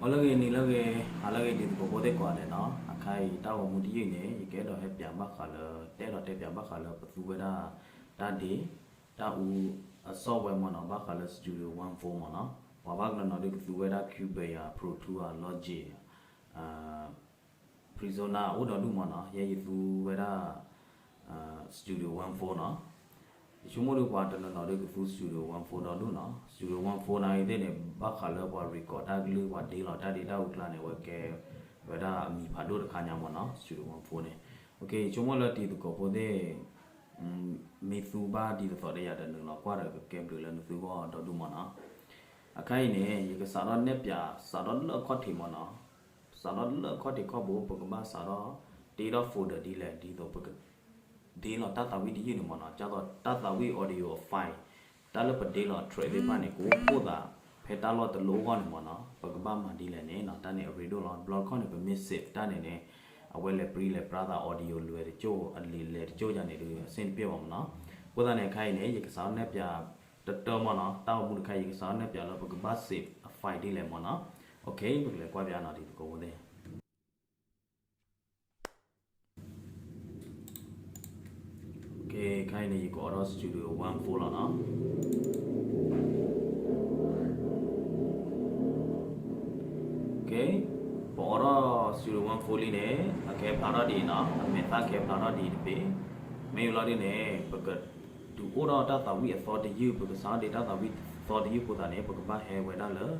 ဂီၤလၢအဂ့ၤ နံၤလၢအဂ့ၤ ဟါလၢအဂ့ၤ တံၤသကိးဖိသ့ၣ်ကိးဂၤဒဲးနီၤ, အခါအံၤတၢ်ဂီၤမူတယုၢ်အံၤန့ၣ် ယကအဲၣ်ဒိးဟဲပၠးဘၣ်ဃးလၢ တအဲၣ်ဒိးတဲပၠးဘၣ်ဃးလၢပသူဝဲဒၣ် တၢ်ဒ့ တၢ်အူ အ software မ့ၢ်နီၤ, ဘၣ်ဃးလၢ Studio One Four မ့ၢ်နီၤ, ပှၤဘၣ်ကလၢနီၤဒုးကသူဝဲဒၣ် Cubase ဧါ Pro Tools ဧါ Logic ဧါ Presonus အိၣ်ဒီဒူၣ်မ့ၢ်နီၤ, ယဲယသူဝဲဒၣ် Studio One Four နီၤ. ယဆိကမိၣ်ဒုးပှၤတနီၤနီၤဒုးကသူ Studio One Four ဒီဒူၣ်နီၤ, Studio One Four နာ်ဂ့ၤသ့ၣ်န့ၣ် ဘၣ်ဃးလၢပှၤ record တၢ်ကလုၢ် ပှၤဒ့လီၤတၢ်ဒ့တၢ်အူအကျါန့ၣ် အဝဲကဲဝဲဒၣ်အမံၤဖးဒိၣ်တခါညါမ့ၢ်နီၤ, Studio One Four န့ၣ်. ယဆိကမိၣ်လၢတံၤသကိးဖိသ့ၣ် မ့ၢ်သူဘၣ်ဒ်သိးဒီးယၤတနုာ်လီၤကွၢ်ဒီးကကဲဘျုးလၢနသုဂီၢ်ဒီဒူၣ်မ့ၢ်နီၤ. အခါအံၤန့ၣ် ယကစးထီၣ်နဲၣ်ပၠး စးထီၣ်လၢအခီၣ်ထံးမ့ၢ်နီၤ, စးထီၣ်လၢအခီၣ်ထံးခီၣ်ဘိ ပကဘၣ်စးထီၣ်တ့ထီၣ် folder ဒ်လဲၣ် ဒ်သိးပက ဒ့လီၤတၢ်သးဝံၣ်တယုၢ်န့ၣ်မ့ၢ်နီၤ, ဒ်သိးတၢ်သးဝံၣ် audio file တၢ်လၢပဒ့လီၤ track သ့ၣ်တဖၣ်န့ၣ် ကအိၣ်ဖှိၣ်သး ဖဲတၢ်လီၢ်တလိၣ်အဂီၢ်န့ၣ်မ့ၢ်နီၤ, ပကဘၣ်မၤဒ်လဲၣ်န့ၣ်နီၤ, တၢ်န့ၣ်အရ့ဒိၣ်လီၤ. တဘျီတခီၣ်န့ၣ် ပမ့ၢ် save တၢ်န့ၣ်န့ၣ် အဝဲလဲၤပြံလဲၤပြါသး audio လွဲတကၠိၢ် အလံာ်လဲၤတကၠိၢ်ယၤန့ၣ်ဒုး အဆင်တပြေဘၣ်မ့ၢ်နီၤ. အဃိသတးန့ၣ် အခါအံၤန့ၣ်ယကစးထီၣ်နဲၣ်ပၠး တတၢမ့ၢ်နီၤ, တၢ်ဂီၤမူတခါအံၤ ယကစးထီၣ်နဲၣ်ပၠးလၢပကဘၣ် save အ file ဒ်လဲၣ်မ့ၢ်နီၤ. ပကလဲၤကွၢ်ပၠးနီၤ တံၤသကိးဖိသ့ၣ် ခါအံၤန့ၣ် ယကအိးထီၣ် Studio One Four လီၤနီၤ. ပအိးထီၣ် Studio One Four လံန့ၣ် အကဟဲဖျါထီၣ်ဒ်အံၤနီၤ, အမဲာ်သၣ်ကဟဲဖျါထီၣ်ဒ်အံၤတဘ့ၣ်. မ့ၢ်ဘျီဒ်န့ၣ် ပကဒုးအိၣ်ထီၣ်တၢ်သးဝံၣ်အသီတယုၢ်, ပကစးထီၣ်ဒ့တၢ်သးဝံၣ်အသီတယုၢ်အဃိသတးန့ၣ် ပကဘၣ်ဟဲဝဲဒၣ်လၢ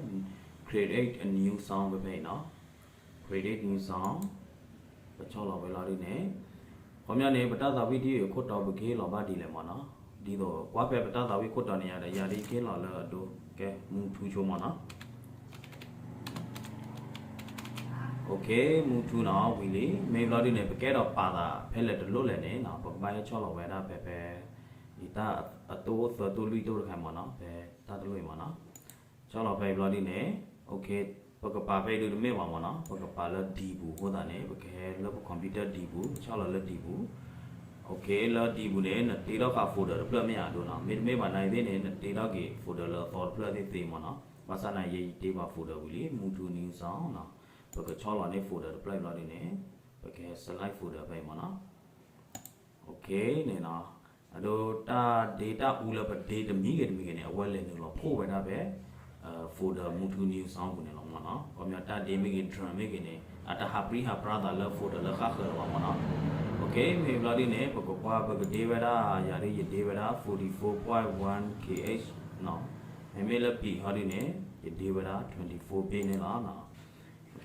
create a new sound ဖဲဖဲအံၤနီၤ. Create new sound ပဆီၣ်လီၤဝဲလီၤဒ်န့ၣ်, ခီပညီန့ၣ် ပတၢ်သးဝံၣ်တယုၢ်အခိၣ်တီပကဟ့ၣ်လီၤဘၣ်ဒ်လဲၣ်မ့ၢ်နီၤ, ဒ်သိးကွၢ်ဖဲပတၢ်သးဝံၣ်ခိၣ်တီန့ၣ်ယၤဒီး ယၤဒ်ကဟ့ၣ်လီၤလၢအဒိ ကဲ မူထူဆိမ့ၢ်နီၤ. မူထူနီၤ ဝံၤလံ, မ့ၢ်ဘျီဒ်န့ၣ် ပကအဲၣ်ဒိးပာ်သးဖဲလဲၣ်တလိၣ်လဲၣ်န့ၣ်နီၤ, ပကဘၣ်ဟဲဆီၣ်လီၤဝဲဒၣ်ဖဲဖဲ ယတၢ်အတိၢ်အိၣ်သၢတိၢ်လွံၢ်တိၢ်တခါမ့ၢ်နီၤ, ဖဲတၢ်တလိၣ်အံၤမ့ၢ်နီၤ. ဆီၣ်လီၤဖဲအံၤဘျီဒ်န့ၣ်, ပကပာ်ဖဲအံၤဒုးတမ့ၢ်ဘၣ်မ့ၢ်နီၤ, ပကပာ်လၢ D ပူၤအဃိသတးန့ၣ် ပကဟဲလၢပ computer D ပူၤ, ဆီၣ်လီၤလၢ D ပူၤ. လၢ D ပူၤန့ၣ် နတ့ထီၣ်ဃာ် folder တဖျၢၣ်မ့ၢ်ဧါဒိနီၤ, မ့တမ့ၢ်ဘၣ်နာ်သ့ၣ်န့ၣ် နတ့ထီၣ်က့ၤ folder လၢအသီတဖျၢၣ်သ့ၣ်သ့မ့ၢ်နီၤ. ဘၣ်ဆၣ်နာ်ယဲယတ့ဘၣ် folder ဝံၤလံ, move to new sound နီၤ. ပကဆီၣ်လီၤန့ၢ် folder တဖျၢၣ်အံၤဘျီဒ်န့ၣ်, ပကဟဲ select folder ဖဲအံၤမ့ၢ်နီၤ. န့ၣ်နီၤ, အဒိတၢ်ဒ့တၢ်အူလၢပဒ့တမံၤဂ့ၤတမံၤဂ့ၤန့ၣ် အဝဲလဲၤနုာ်လီၤဖှိၣ်ဝဲဒၣ်ဖဲ folder move to new sound ပူၤန့ၣ်လီၤမ့ၢ်နီၤ. ခီပညီတၢ်ဒ့မ့ၢ်ဂ့ၤ drum မ့ၢ်ဂ့ၤန့ၣ် အတဟးပြံဟးပြါသးလၢ folder လၢဃၣ်ဃၢၤလၢၤဘၣ်မ့ၢ်နီၤ. မ့ၢ်ဘျီဒ်န့ၣ် ပကကွၢ် ပကဒ့ဝဲဒၣ် ယၤဒ်ယဒ့ဝဲဒၣ် forty-four point one K H နီၤ. မ့မ့ၢ်လၢ beat ဟီဒ်န့ၣ် ယဒ့ဝဲဒၣ် twenty-four beat န့ၣ်လီၤ.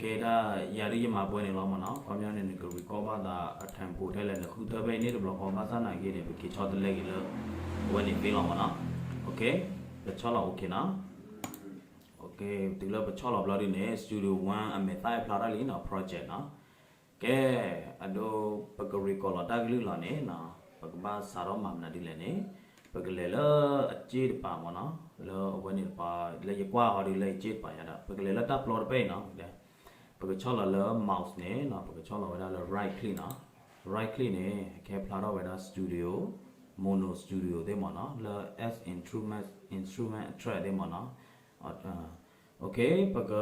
ကဲဒၣ် ယၤဒ်ယမၤပှဲၤန့ၣ်လီၤမ့ၢ်နီၤ. ခီပညီန့ၣ် နက record ဘၣ်သးအ tempo ထဲလဲၣ် နဃုထၢဖဲအံၤန့ၣ်တဘျီဃီ ဘၣ်ဆၣ်နာ်က့န့ၣ် ပက့ၤဆီတလဲက့ၤလၢ အဝဲန့ၣ်သ့လီၤမ့ၢ်နီၤ. ပဆီၣ်လီၤ OK နီၤ. တုၤလၢပဆီၣ်လီၤဘျီဒ်န့ၣ် Studio One အမဲာ်သၣ်ဖျါထီၣ်လံနီၤ project နီၤ. ကဲ အဒိ ပက record လီၤတၢ်ကလုၢ်လီၤန့ၣ်နီၤ ပကဘၣ်စးထီၣ်မၤမနုၤဒ်လဲၣ်န့ၣ် ပကလဲၤလၢအစ့ၣ်တပၤမ့ၢ်နီၤ လၢအဝဲန့ၣ်တပၤ လၢယကွၢ်အီၤဒ်လၢယစ့ၣ်တပၤယၤဒီး ပကလဲၤလၢတၢ်ပျီတဖျၢၣ်အံၤနီၤ ပကဆီၣ်လီၤလၢ mouse န့ၣ်နီၤ ပကဆီၣ်လီၤဝဲဒၣ်လၢ right click နီၤ right click န့ၣ် ကဲဖျါထီၣ်ဝဲဒၣ် studio mono studio သ့ၣ်မ့ၢ်နီၤ လၢ add instrument instrument track သ့ၣ်မ့ၢ်နီၤ OK ပက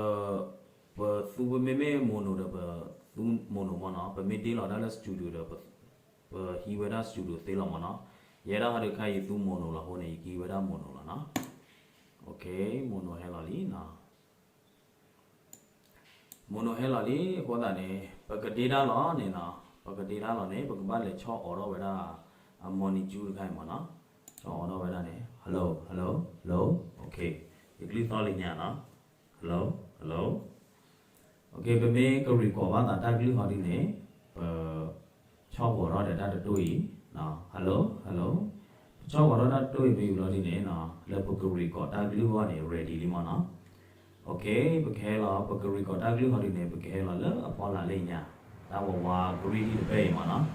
ပသူမ့မ့ၢ် mono ဒီး ပသူ mono မ့ၢ်နီၤ ပမ့ၢ်ဒ့လီၤတၢ်လၢ studio ဒီး ပဟံးဝဲဒၣ် studio သ့လီၤမ့ၢ်နီၤ ယဲဒၣ်ဟီဒုးခါယသူ mono လီၤအဃိန့ၣ် ယကဟံးဝဲဒၣ် mono လီၤနီၤ OK mono ဟဲလီၤလံနီၤ mono ဟဲလီၤလံအဃိသတးန့ၣ် ပကဒ့တၢ်လီၤန့ၣ်နီၤ ပကဒ့တၢ်လီၤန့ၣ် ပကဘၣ်လဲၤဆီၣ်အိးထီၣ်ဝဲဒၣ် အ monitor တခါအံၤမ့ၢ်နီၤ ဆီၣ်အိးထီၣ်ဝဲဒၣ်န့ၣ် hello hello hello OK ယကလုၢ်သီၣ်လံညါနီၤ hello hello OK ပမ့ၢ်က record ဘၣ်သးတၢ်ကလုၢ်ဟီဒ်န့ၣ် ပ ဆီၣ်ဂီၤထီၣ်ဒီးတၢ်တတိၢ်အံၤ hello hello ပဆီၣ်ဂီၤထီၣ်တၢ်တတိၢ်အံၤမ့ၢ်ဝံၤလီၤဒ်န့ၣ် လၢပက record တၢ်ကလုၢ်အဂီၢ်န့ၣ် ready လံမ့ၢ်နီၤ OK ပကဟဲလီၤ ပက record တၢ်ကလုၢ်ဟီဒ်န့ၣ် ပကဟဲလီၤလၢအဖီလာ်လၢညါ တၢ်ဝးဝး green တဖျၢၣ်အံၤမ့ၢ်နီၤ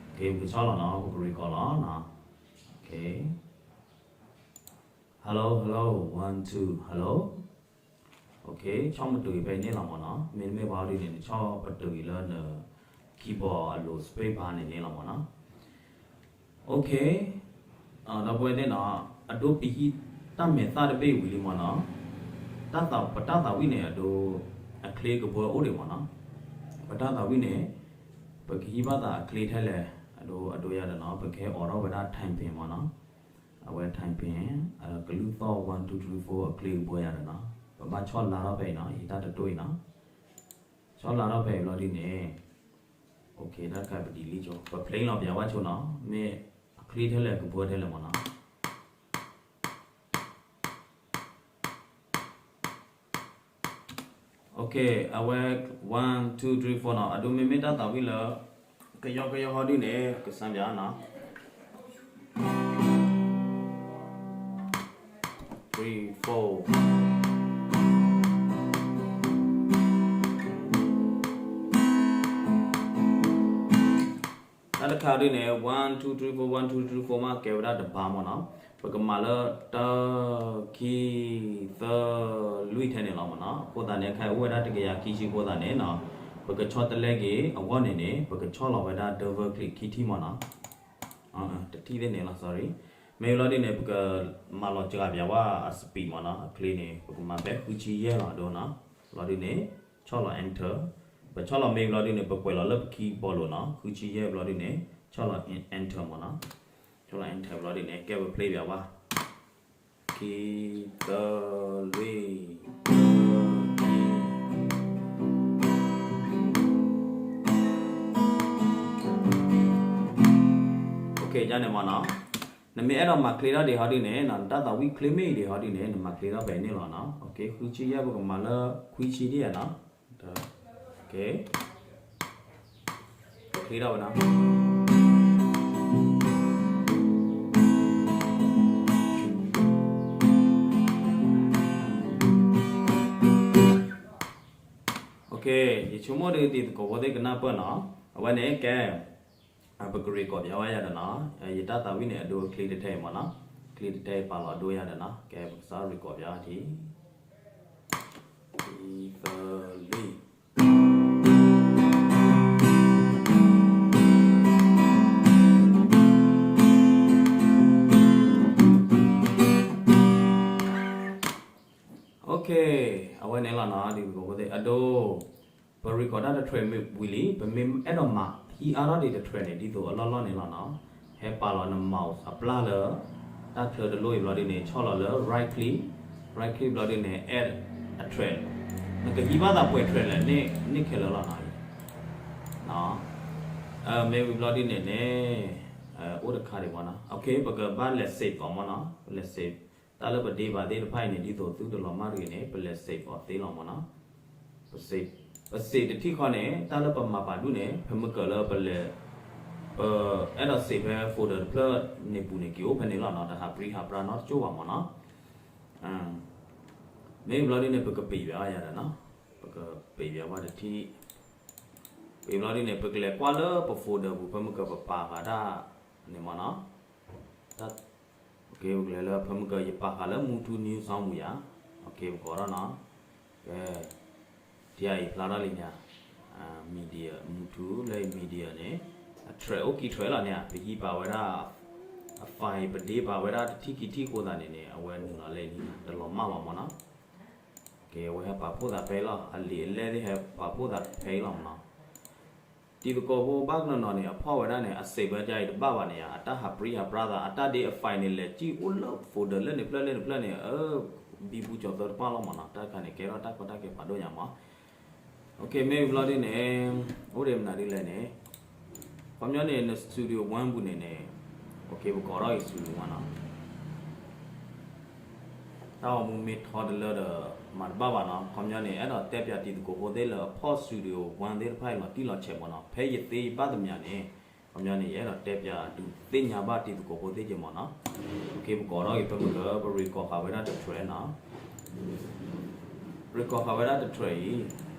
OK ပကဆီၣ်လီၤနီၤ ပက record လီၤ OK hello hello one two hello OK ဆီၣ်မတုၤဖဲန့ၣ်လီၤမ့ၢ်နီၤ မ့တမ့ၢ်ဘၣ်ဒ်န့ၣ် နဆီၣ်ပတုၤလၢန keyboard အလိၤ space bar န့ၣ်န့ၣ်လီၤမ့ၢ်နီၤ OK ဒီပုၢ်ဝဲၢ်သ့ၣ်နီၤ အဒိပဟံးတၢ်မဲာ်သၣ်တဘ့ၣ်ဝံၤလံမ့ၢ်နီၤ ပတၢ်သးဝံၣ်န့ၣ် အဒိ အချ့ကဘှီအိၣ်ဒံးမ့ၢ်နီၤ. ပတၢ်သးဝံၣ်န့ၣ် ပကဟံးဘၣ်သးအချ့ထဲလဲၣ် အဒိ အဒိယၤဒီးနီၤ ပကဟဲအိးထီၣ်ဝဲဒၣ် time pin မ့ၢ်နီၤ. အဝဲ time pin ကလုၢ်သီၣ် one two three four အချ့ကဘှီယၤဒီးနီၤ ပဘၣ်ဆီၣ်လါထီၣ်ဖဲအံၤနီၤ ယတၢ်တတိၢ်အံၤနီၤ ဆီၣ်လါထီၣ်ဖဲအံၤဘျီဒ်န့ၣ် တၢ်တခါပဒံးလံဆိ ပ play လီၤပယၤဝဲဆိနီၤ မ့ၢ်အချ့ထဲလဲၣ်ကဘှီထဲလဲၣ်မ့ၢ်နီၤ. Okay အဝဲ one two three four နီၤ အဒိမ့မ့ၢ်တၢ်သးဝံၣ်လၢ ကယီကယီဟီဒ်န့ၣ် ကစၢ်ပျးနီၤ three four တၢ်တခါဒ်န့ၣ် one two three four one two three four မ့ၢ်ကဲဝဲဒၣ်တဘါမ့ၢ်နီၤ ပကမၤလၢ တၢ ခံ သၢ လွံၢ်ထဲန့ၣ်လီၤမ့ၢ်နီၤ အဃိသတးန့ၣ် ခဲအံၤအိၣ်ဝဲဒၣ်တကယၤခံဆံအဃိသတးန့ၣ်နီၤ ပကဆီတလဲက့ၤအဂီၢ်န့ၣ်န့ၣ် ပကဆီၣ်လီၤဝဲဒၣ် double click ခံထံၣ်မ့ၢ်နီၤ တထံၣ်သ့ၣ်န့ၣ်လီၤ sorry မ့ၢ်ဘျီဒ်န့ၣ် ပကမၤလီၤစှၤပျးဝဲအ speed မ့ၢ်နီၤ အချ့န့ၣ် ပကမၤဖဲဃုဆံယဲၢ်လီၤအဒိနီၤ ဘျီဒ်န့ၣ် ဆီၣ်လီၤ enter ပဆီၣ်လီၤမ့ၢ်ဘျီဒ်န့ၣ် ပကွဲးလီၤလၢပ keyboard လိၤနီၤ ဃုဆံယဲၢ်ဘျီဒ်န့ၣ် ဆီၣ်လီၤ enter မ့ၢ်နီၤ ဆီၣ်လီၤ enter ဘျီဒ်န့ၣ် ကဲပ play ပျးဝဲ ခံ သၢ လွံၢ် ခံ okay န့ၣ်မ့ၢ်နီၤ နမ့ၢ်အဲၣ်ဒိးမၤချ့ထီၣ်ဒံးဟီဒ်န့ၣ်နီၤ နတၢ်သးဝံၣ်ချ့မ့ၢ်အံၤဒံးဟီဒ်န့ၣ် နမၤချ့ထီၣ်ဖဲန့ၣ်လီၤနီၤ okay ဃုဆံယဲၢ် ပကမၤလၢ ခွံဆံဒံးယဲၢ်နီၤ okay ချ့ထီၣ်ဝဲနီၤ okay ယဆိကမိၣ်ဒ်တံၤသကိးဖိသ့ၣ်ကနၢ်ပၢၢ်နီၤ အဝဲန့ၣ်ကဲ ပက record ပျးဝဲယၤဒီးနီၤ ယတၢ်သးဝံၣ်န့ၣ် အဒိအချ့တထဲအံၤမ့ၢ်နီၤ ချ့တထဲအံၤပာ်လီၤအဒိယၤဒီးနီၤ ကဲပကစၢ် record ပျးဝဲထံ ခံ သၢ လွံၢ် okay အဝဲန့ၣ်လီၤနီၤ တံၤသကိးဖိသ့ၣ် အဒိ ပ record တၢ်တ track ဝံၤလံ ပမ့ၢ်အဲၣ်ဒိးမၤဟံးအါထီၣ်ဒံးတ track န့ၣ် ဒ်သိးအလီၢ်လီၢ်န့ၣ်လီၤနီၤ ဟဲပာ်လီၤန mouse အပျၢ်လၢ တၢ်ချၢတလိၣ်အံၤဘျီဒ်န့ၣ် ဆီၣ်လီၤလၢ right click right click ဘျီဒ်န့ၣ် add a track နကဟံးဘၣ်သးပှဲၤ track လဲၣ် န့ၢ်ခဲလၢာ်လီၤနီၤ မ့ၢ်ဝံၤဘျီဒ်န့ၣ်န့ၣ် အိၣ်တခါဒံးမ့ၢ်နီၤ okay ပကဘၣ်လဲၤ save အီၤမ့ၢ်နီၤ ပလဲၤ save တၢ်လၢပဒ့ဘၣ်သ့ၣ်တဖၣ်အံၤန့ၣ် ဒ်သိးသုတလီၤမၢ်တဂ့ၤန့ၣ် ပလဲၤ save အီၤသ့လီၤမ့ၢ်နီၤ ပ save ပ save တထံၣ်ဃီန့ၣ် တၢ်လၢပမၤပာ်ဒူၣ်န့ၣ် ဖဲမုၢ်ကၢၤလၢပလဲၤ ပအဲၣ်ဒိး save ဖဲ folder တဖျၢၣ်န့ၣ်ပူၤန့ၣ် က့ၤအိၣ်ဖဲန့ၣ်လီၤနီၤ တဟးပြံဟးပြါနီတကၠိၢ်ဘၣ်မ့ၢ်နီၤ မ့ၢ်ဘျီဒ်န့ၣ် ပကပံာ်ဘၣ်ယၤဒီးနီၤ ပကပံာ်ဘၣ်ဝဲတထံၣ် ပံာ်ဘျီဒ်န့ၣ် ပကလဲၤကွၢ်လၢပ folder ပူၤ ဖဲမုၢ်ကၢၤပပာ်ဃာ်တၢ်န့ၣ်မ့ၢ်နီၤ ပကလဲၤလၢဖဲမုၢ်ကၢၤ ယပာ်ဃာ်လၢ Move to New Song မူၤယၤ ပကအိးထီၣ်နီၤ ကဲ တယၤအံၤဖျါထီၣ်လံန့ၣ် media move to လၢ media န့ၣ် အ track အိၣ်ခံ track လီၤန့ၣ် ပဟံးပာ်ဝဲဒၣ် အ file ပဒ့ပာ်ဝဲဒၣ်တထံၣ်ခံထံၣ်အဃိသတးန့ၣ်န့ၣ် အဝဲနုာ်လီၤလၢလံ တလီၤမၢ်ဘၣ်မ့ၢ်နီၤ ကဲ အဝဲဟဲပာ်ဖှိၣ်သးဖဲအံၤလီၤ အလံာ်အလဲၢ်သ့ၣ်ဟဲပာ်ဖှိၣ်သးဖဲအံၤလီၤမ့ၢ်နီၤ တံၤသကိးဖိဘၣ်ကနီၤနီၤန့ၣ် အဖီၣ်ဝဲဒၣ်န့ၣ် အ save ဝဲဒ်အံၤတဘၣ်ဘၣ်န့ၣ် အတၢ်ဟးပြံဟးပြါသး အတၢ်ဒ့အ file န့ၣ် လဲၤစံၣ်အိၣ်လၢ folder လၢန့ၣ်ဖျၢၣ်လၢန့ၣ်ဖျၢၣ်န့ၣ် ဘံဘူကၠီၤသၢတပၢ်လီၤမ့ၢ်နီၤ တၢ်တခါန့ၣ် ကဲထီၣ်တၢ်ကီတၢ်ခဲဖးဒိၣ်ညါမ့ၢ် okay မ့ၢ်ဘျီဒ်န့ၣ် အိၣ်ဒံးမနုၤဒ်လဲၣ်န့ၣ် ခီပညီန့ၣ် န Studio One ပူၤန့ၣ်န့ၣ် okay ပကိးထီၣ်အံၤ Studio One နီၤ တၢ်ဂီၤမူမ့ၢ်ထီတလၢဒီး မၤတဘၣ်ဘၣ်နီၤ ခီပညီန့ၣ် အဲၣ်ဒိးတဲပၠးတံၤသကိးဖိသ့ၣ်လၢအဖီၣ် Studio One သ့ၣ်တဖၣ်အံၤလီၤတံၢ်လီၤဆဲးမ့ၢ်နီၤ ဖဲယသ့ယဘၣ်သ့ၣ်ညါန့ၣ် ခီပညီန့ၣ် ယအဲၣ်ဒိးတဲပၠးဒုးသ့ၣ်ညါဘၣ်တံၤသကိးဖိသ့ၣ်က့ၤမ့ၢ်နီၤ okay ပကိးထီၣ်အံၤဖဲမုၢ်ကၢၤ ပ record ဃာ်ဝဲဒၣ်တ track နီၤ record ဃာ်ဝဲဒၣ်တ track အံၤ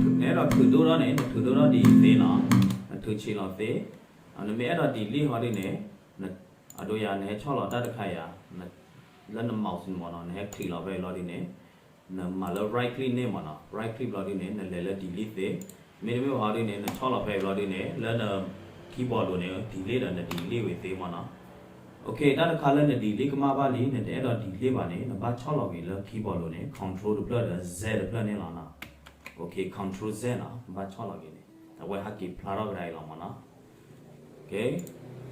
နအဲၣ်ဒိးထုးဒိၣ်ထီၣ်န့ၣ် နထုးဒိၣ်ထီၣ်ဒ်အံၤသ့နီၤ နထုးဆံးလီၤသ့ နမ့ၢ်အဲၣ်ဒိး delete ဟီဒ်န့ၣ် အဒိယၤ နဟဲဆီၣ်လီၤတၢ်တခါယၤ လၢန mouse န့ၣ်မ့ၢ်နီၤ နဟဲ click လီၤဖဲအံၤလီၤဒ်န့ၣ် နမၤလၢ right click န့ၣ်မ့ၢ်နီၤ right click ဘျီဒ်န့ၣ် နလဲၤလၢ delete သ့ မ့တမ့ၢ်ဘၣ်ဟီဒ်န့ၣ် နဆီၣ်လီၤဖဲအံၤဘျီဒ်န့ၣ် လၢန keyboard လိၤန့ၣ် delete ဒီးန delete ဝံၤသ့မ့ၢ်နီၤ တၢ်တခါလၢန delete ကမၣ်ဘၣ်လံ နတအဲၣ်ဒိး delete ဘၣ်န့ၣ် နဘၣ်ဆီၣ်လီၤက့ၤလၢ keyboard လိၤန့ၣ် control တဖျၢၣ်ဒီး Z တဖျၢၣ်န့ၣ်လီၤနီၤ. အ control Z နီၤ နဘၣ်ဆီၣ်လီၤက့ၤန့ၣ် အဝဲဟဲက့ၤဖျါထီၣ်ကဒါအံၤလီၤမ့ၢ်နီၤ.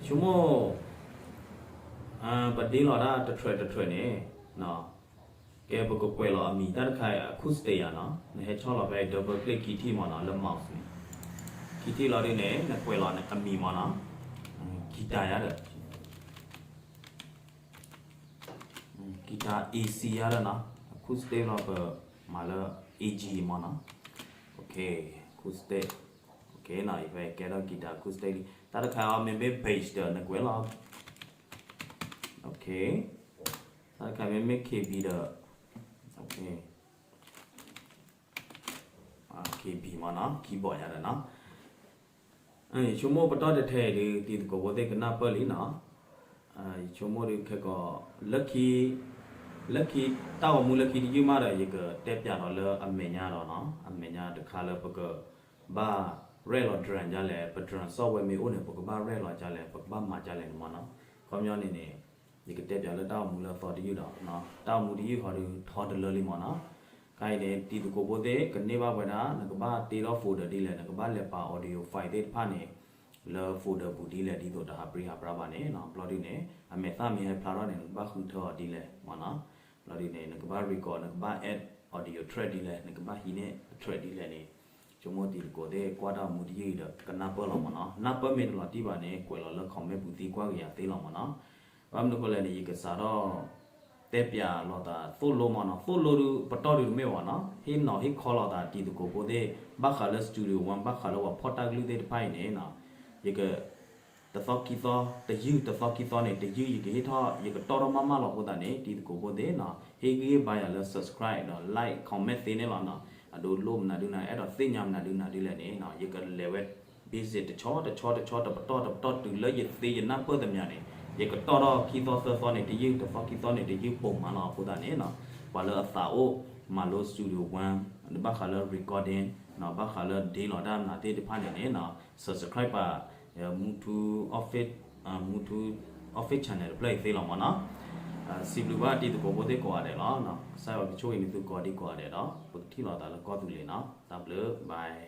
ဆိကမိၣ် ပဒ့လီၤဒၣ်တ track တ track န့ၣ် ကဲပကကွဲးလီၤအမံၤတၢ်တခါအံၤ acoustic ယၤနီၤ နဟဲဆီၣ်လီၤဖဲ double click ခံထံၣ်မ့ၢ်နီၤ လၢ mouse န့ၣ် ခံထံၣ်လီၤဒုန့ၣ် နကွဲးလီၤအမံၤမ့ၢ်နီၤ guitar ယၤဒီး guitar AC ယၤဒီးနီၤ acoustic လီၤပမၤလၢ AG မ့ၢ်နီၤ acoustic နီၤ အံၤဖဲကဲထီၣ် guitar acoustic လံ တၢ်တခါအံၤမ့မ့ၢ် bass ဒီးနကွဲးလီၤ တၢ်တခါမ့မ့ၢ် KB ဒီး KB မ့ၢ်နီၤ keyboard ယၤဒီးနီၤ ယဆိကမိၣ်ပတီၢ်တထဲအံၤဒုး တံၤသကိးဖိသ့ၣ်ကနၢ်ပၢၢ်လံနီၤ ယဆိကမိၣ်ဒုးခဲကီး လၢခံ လၢခံ တၢ်ဂီၤမူလၢခံတယုၢ်မးဒီး ယကတဲပၠးဒီးလၢအမဲာ်ညါဒီးနီၤ အမဲာ်ညါတခါလၢပကဘၣ်ရဲၣ်လီၤ drum ဒ်လဲၣ် ပ drum software မ့ၢ်အိၣ်န့ၣ် ပကဘၣ်ရဲၣ်လီၤဒ်လဲၣ် ပကဘၣ်မၤဒ်လဲၣ်န့ၣ်မ့ၢ်နီၤ ခီပညီန့ၣ်န့ၣ် ယကတဲပၠးလၢတၢ်ဂီၤမူလၢအသီတယုၢ်ဒီး တၢ်ဂီၤမူတယုၢ်ဟီဒုးထီတလၢလံမ့ၢ်နီၤ ခဲအံၤန့ၣ် တံၤသကိးဖိသ့ၣ် ကန့ၢ်ဘၣ်ဝဲဒၣ် နကဘၣ်တ့ထီၣ် folder ဒ်လဲၣ် နကဘၣ်လဲၤပာ် audio file သ့ၣ်တဖၣ်န့ၣ် လၢ folder ပူၤဒ်လဲၣ် ဒ်သိးတဟးပြံဟးပြါဘၣ်န့ၣ် ဘျီဒုန့ၣ် အမဲာ်သၣ်မ့ၢ်ဟဲဖျါထီၣ်န့ၣ် နကဘၣ်ဃုထၢအီၤဒ်လဲၣ်မ့ၢ်နီၤ ဘျီဒုန့ၣ် နကဘၣ် record နကဘၣ် add audio track ဒ်လဲၣ် နကဘၣ်ဟံးန့ၢ် track ဒ်လဲၣ်န့ၣ် ဆိကမိၣ်တံၤသကိးသ့ၣ်ကွၢ်တၢ်ဂီၤမူတယုၢ်အံၤဒီးကနၢ်ပၢၢ်လီၤမ့ၢ်နီၤ နၢ်ပၢၢ်မ့ၢ်တလီၤတံၢ်ဘၣ်န့ၣ် ကွဲးလီၤလၢ comment ပူၤသံကွၢ်က့ၤယၤသ့လီၤမ့ၢ်နီၤ ဘၣ်မနုၤဃိလဲၣ်န့ၣ် ယကစးထီၣ် တဲပၠးလိာ်သးသိၣ်လိမ့ၢ်နီၤ သိၣ်လိဒုးပတီၢ်ဒုးတမ့ၢ်ဘၣ်နီၤ ဟ့ၣ်နီၤဟ့ၣ်ခီလိာ်သးတံၤသကိးဖိသ့ၣ် ဘၣ်ဃးလၢ Studio One ဘၣ်ဃးလၢပှၤဖီၣ်တၢ်ကလုၢ်သ့ၣ်တဖၣ်အံၤန့ၣ် ယက တသီခံသီ တယုၢ် တသီခံသီန့ၣ် တယုၢ် ယကဟ့ၣ်ထီၣ် ယကတီၢ်ထီၣ်မးမးလီၤအဃိသတးန့ၣ် တံၤသကိးဖိသ့ၣ်နီၤ ဟ့ၣ်ဂံၢ်ဟ့ၣ်ဘါယၤလၢ subscribe ဒီး like comment သ့န့ၣ်လီၤနီၤ အဒိလိၣ်မနုၤဒုနၤ အဲၣ်ဒိးသ့ၣ်ညါမနုၤဒုနၤဒ်လဲၣ်န့ၣ် ယကလဲၤဝဲ visit တဆီတဆီတဆီ တပတီၢ်တပတီၢ်တုၤလၢယသ့ယနၢ်ပၢၢ်သမျးန့ၣ် ယကတီၢ်ထီၣ်ခံသီသၢသီန့ၣ် တယုၢ် တသီခံသီန့ၣ် တယုၢ်ပိာ်မးလီၤအဃိသတးန့ၣ်နီၤ ပှၤလၢအသးအိၣ်မၤလိ Studio One ဘၣ်ဃးလၢ recording နီၤ ဘၣ်ဃးလၢဒ့လီၤတၢ်မနုၤသ့ၣ်တဖၣ်န့ၣ်န့ၣ်နီၤ subscribe ပာ် မူထူ office မူထူ office channel တဖျၢၣ်အံၤသ့လီၤမ့ၢ်နီၤ စံးဘျုးဘၣ်တံၤသကိးဖိသ့ၣ်ကိးဂၤဒဲးလီၤ ကစၢ်ယွၤကဆိၣ်ဂ့ၤနသုကိးဒံကိးဂၤဒဲးဒီး ပကထံၣ်လိာ်သးလၢကီၢ်သူလ့ၤနီၤ တၢ်ဘျုး bye